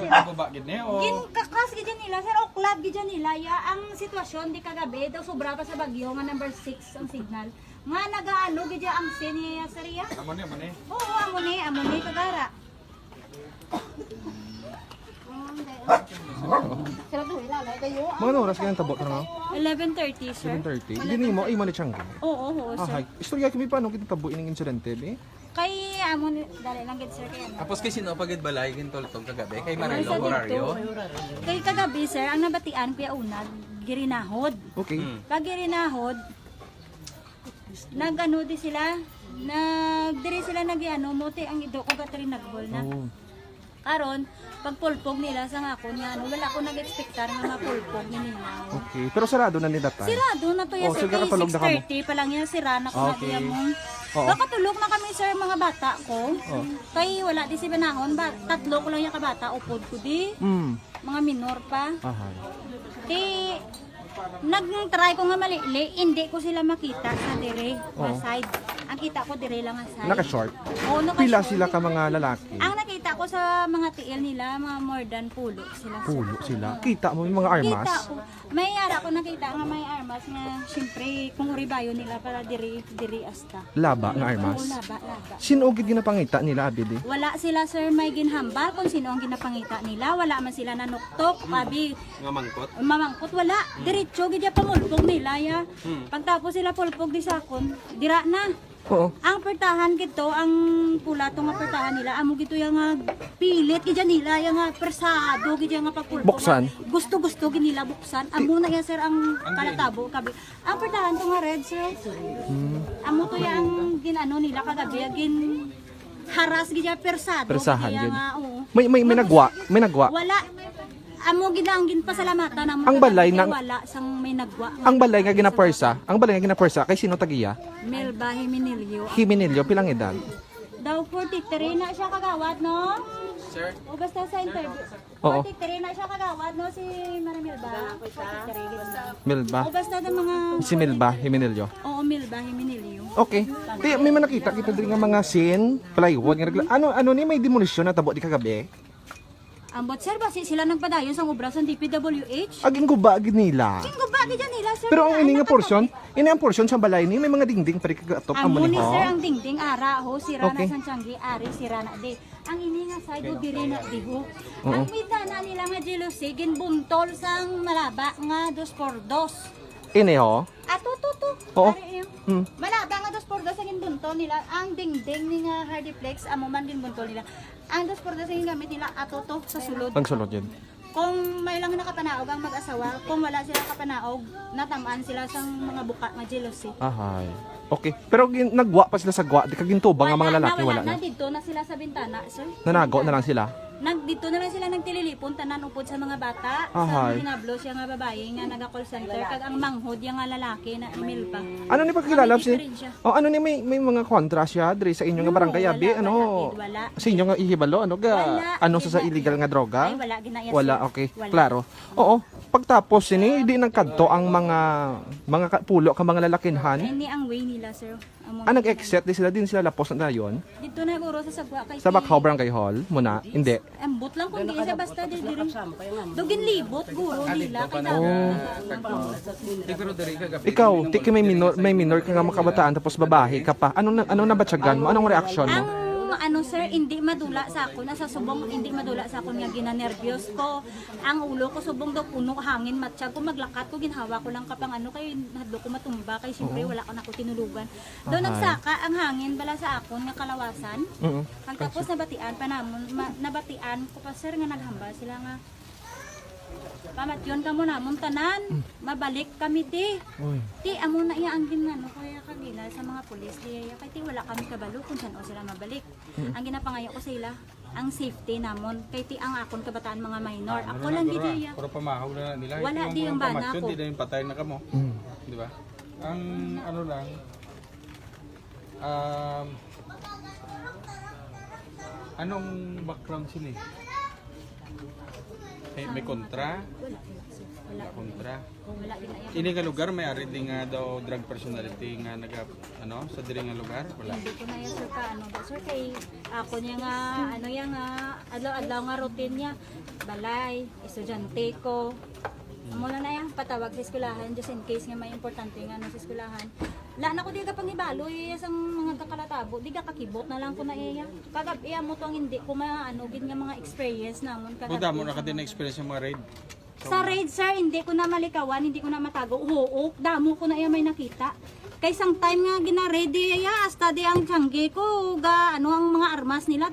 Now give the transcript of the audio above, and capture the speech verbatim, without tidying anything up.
Ang baba gid ni, o? Ginkakras gid yan nila, sir, o club gid yan nila. Ya, ang sitwasyon di kagabi, daw sobra pa sa bagyo nga number six ang signal. Nga nagaano gid ya ang scene niya, sir, ya? Amo ni, amo ni. Oo, amo ni, amo ni, kagara. Mga ano oras kayo tabo, no? Eleven thirty, sir. Eleven thirty. Hindi nimo, imo ni Changi. Oo, oo, sir. Ahay. Istorya kami paano kita tabo ining insidente, be? Kay amo ni, dali lang gid, sir, kay ano. Tapos kay sino pa gid balay gintultog kagabi? Kay Marilo Horario? Kay kagabi, sir, ang nabatian, Kuya Unag, girinahod. Okay. Hmm. Pag girinahod, nag-ano di sila, nag-, diri sila nag-ano, muti ang ido ko gatri nagbol na. Oh. Karon, pagpulpog nila sa akon nga, ano, wala ko nag-expectar nga mapulpog ni nila. Okay, pero sarado na ni datay. Sirado na to, yes, Oh, sir. Sige, katulog na kamo. Six thirty pa lang yan, sira na ko na. Okay. Diya mo. Oo. Bakatulog na kami, sir, mga bata ko. Oh. Kay wala di si Banahon, ba, tatlo ko lang yung kabata, upod ko di. Mm. Mga minor pa. Aha. Ti, nag-try ko nga malili, hindi ko sila makita sa dire, nga Oo. side. Ang kita ko dire lang nga side. Naka-short? Oo, naka-short. Pila sila ka mga lalaki? Ang nakita ko sa mga tiil nila, mga more than pulo sila, sir. Pulo sila. Kita mo yung mga armas? Kita ko. May ara ko nakita nga may armas nga, siyempre, kung uribayo nila para diri, diri asta. Laba nga armas? Oo, laba, laba. Sino gid ginapangita nila, abi, di? Wala sila, sir, may ginhambal kung sino ang ginapangita nila. Wala man sila nanuktok, abi. Nga mangkot? Mamangkot, wala. Hmm. Diretso gid ya pamulpog nila, ya. Hmm. Pagtapos sila pulpog di sakon, dira na. Oo. Ang pertahan gid to, ang pula to nga pertahan nila, amo gid to ya nga pilit gid ya nila, ya nga persado gid ya nga pagpulpog. Buksan? Gusto-gusto gid nila buksan. Amo na ya, sir, ang Ang kalatabo, kabi. Ang pertahan to nga red, sir. Hmm. Amo to ya ang gin-ano nila kagabi, gin haras gid ya, persado. Persahan gid ya gid. Nga, oo. May, may, may Tapos, nagwa, may nagwa. Wala. Amo gid ang ginpasalamatan namo Ang balay kagabi, nang wala sang may nagwa. Ang balay nga ginapersa, ang balay nga ginapersa kay sino tagiya? Melba Himinilio. Himinilio, pilang edad? Daw forty-three na siya, kagawad, no? Sir? O basta sa interview. Oo. Forty-three na siya, kagawad, no? Si Marimilba. Forty-three, gid na. Milba. O basta ng mga Si Milba Himinilio. Oo, Milba Himinilio. Okay. Ti, may man nakita kita diri nga mga sin, plywood nga regla-, ano, ano ni may demolisyon na tabo di kagabi? Ambot, sir, basi sila nagpadayon sang obra sang D P W H. Aging guba gid nila. Aging guba gid yan nila, sir. Pero ang Wala, ini nga nakatabok. Portion, ini ang portion sa balay ni may mga dingding pa rin kagatop Amo amo ni, ni, ho? Sir, ang dingding ara, ho, sira Okay. Na sang tiyanggi, ari, sira na di. Ang ini nga side, o, diri na di, ho. Oo. Ang bintana nila nga jealousy, ginbuntol sang malaba nga dos por dos. Ini, ho? Ato, to, to. Oo. Ari, yun. Hmm. Malaba nga dos por dos ang ginbuntol nila. Ang dingding ni nga Hardiplex, amo man ginbuntol nila. Ang dos por dos ang gingamit nila, ato, to, sa sulod. Ang sulod yun. Kung may lang nakapanaog ang mag-asawa, kung wala sila kapanaog, natamaan sila sang mga buka nga jealousy. Ahay. Okay. Pero gin-, nagwa pa sila sa gwa, di ka gintuba nga mga Wala na, lalaki, wala wala na. Na. Didto na sila sa bintana, sir. Nanago na lang sila? Nag-, didto na lang sila nagtililipon, tanan upod sa mga bata, Ahay. Sa hinablo siya nga babayi nga naga-call center, kag ang manghod yang nga lalaki na email pa. Ano ni pagkilala Kami si, diferensya. Oh, ano ni may, may mga kontra siya diri sa inyo nga No, barangay, abi? Wala, ano? Wala, wala. Sa inyo nga ihibalo, ano ga, Wala, ano sa, sa wala. Illegal nga droga? Ay, wala, ginaya, Wala, sir. Okay. Wala. Klaro. Oo, pagtapos sini, di nagkadto ang mga, mga ka-, pulo ka mga lalakinhan. Ini ang way nila, sir. Amo Ah, na nag-exit di sila, din sila lapos na dayon. Dito na guro sa Sagwa kay Sa Bakhaw Barangay Hall, muna, hindi. Ambot lang kung di siya basta di diri. Dugin libot guro nila kay Oh. Ikaw, ti kay may minor, may minor ka nga makabataan tapos babae ka pa. Ano na, ano nabatyagan mo? Anong reaksyon mo? Ang ano, sir, hindi madula sa akon, sa subong hindi madula sa akon nga ginanerbyos ko. Ang ulo ko subong daw puno hangin, matsyag ko, maglakat ko, ginhawa ko lang kapang ano, kay hadlok ko matumba, kay siyempre Oo. Wala ko na ko tinulugan. Daw Ahay. Nagsaka ang hangin bala sa akon nga kalawasan. Mm. Ang tapos nabatian pa namon, ma-, nabatian ko pa, sir, nga naghambal sila nga, "Pamatyon kamo namon tanan, Mm. Mabalik kami, ti." Uy. Ti, amo na iya ang ginano ko iya kagina sa mga pulis, di iya, kay ti wala kami kabalo kung san-o sila mabalik. Mm. Ang ginapangayo ko sa ila, ang safety namon. Kay ti ang akon kabataan mga minor. Ah, Ako ano lang na, gid guro, iya. Puro pamahaw na nila. Wala Ito di yung ang bana pamatyon, ko. Di na yung patay na kamo. Mm. Di ba? Ang ano lang, um, anong background sila eh? May, may kontra? Wala. Wala kontra. Wala din na iya. Ini nga lugar may ari di nga daw drug personality nga naga ano sa diri nga lugar? Wala. Hindi ko na iya, sir, ka ano ba, sir, kay ako niya nga ano iya nga adlaw-adlaw nga routine niya, balay, estudyante ko. Amo na na iya patawag sa eskwelahan just in case nga may importante nga ano sa eskwelahan. La na ko di ka pangibalo iya sang mga gakalatabo, di ka kakibot na lang ko na iya. Kagab iya mo to ang hindi ko maano gid nga mga experience namon kagab. Buda mo na ka din na experience sa mga raid. Sa raid, sir, hindi ko na malikawan, hindi ko na matago. Huok, damo ko na iya may nakita. Kay sang time nga gina-raid iya, hasta di ang tiyanggi ko, ga, ano ang mga armas nila.